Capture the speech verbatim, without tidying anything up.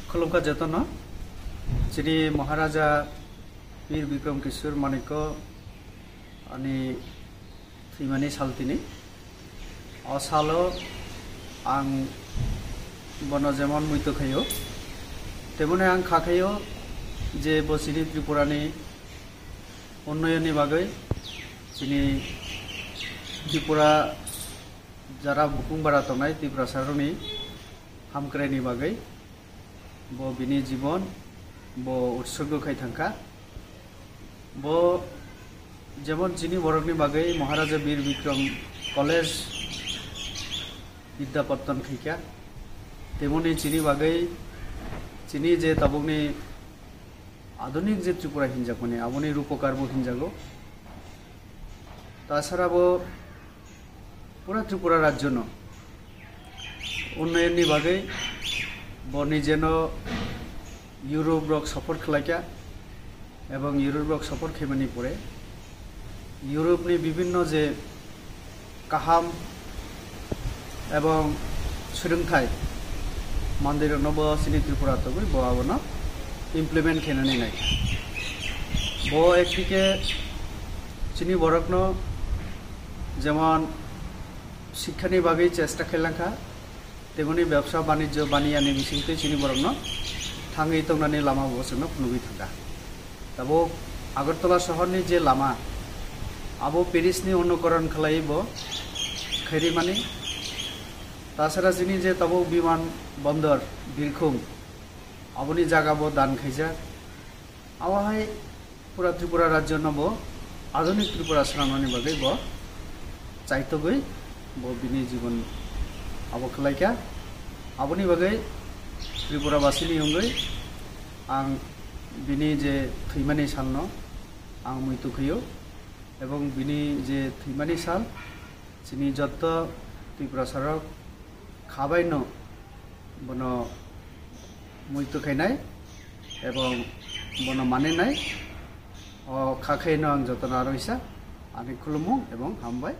Khulumkha jotono, chini Maharaja Bir Bikram Kishore Manikya ani thwimani sal tini. O salo ang bono jemon muitu khaio, temoni ang kha khaio je bo chini Tripurani unnayonni bagwi, chini Tripura jara bukung bara tongnai Tiprasarokni hamkraini bagwi bo bini jibon bo utsorgo khai thangkha. Bo jemon chini borokni bagwi Maharaja Bir Bikram College Bidya Pattan khaikha, temoni chini bagwi chini je tabukni adhunik je Tripura hinjakmani aboni rupokar bo hinjago. Tasara bo pura Tripura rajyono unnayonni bagwi bo nijeno Europe rok support khlaikha, ebong Europe rok support khaimani pore Europe ni bibinno je kaham ebong swrwngthai mandirokno bo chini Tripura togwi bo abono implement khainani naikha. Bo ekdike chini borokno jemon sikkhani bagwi chesta khailangkha, teboni bebsa banijjo baniyani bisingtwi chini borokno thangwi tongnani lama bo chwngno phunugwi thangkha. Tabuk Agartala sohorni je lama, abo Parisni onukoron khlaiwi bo khairimani. Tasara chini je tabuk biman bondor, birkhung, aboni jaga bo dan khaijak. Abo hai pura Tripura rajyono bo adhunik Tripura swnamnani bagwi bo chaitogwi bo bini jibon abo khlaikha. Aboni bagwi Tripura basini wngwi ang bini je thwimani salno ang muitu khaio, ebong bini je thwimani sal chini jotto Tiprasarok khabaino bono muitu khainai ebong bono maninai. O kha khaino ang jotono aro isa ani khulumung ebong hambai.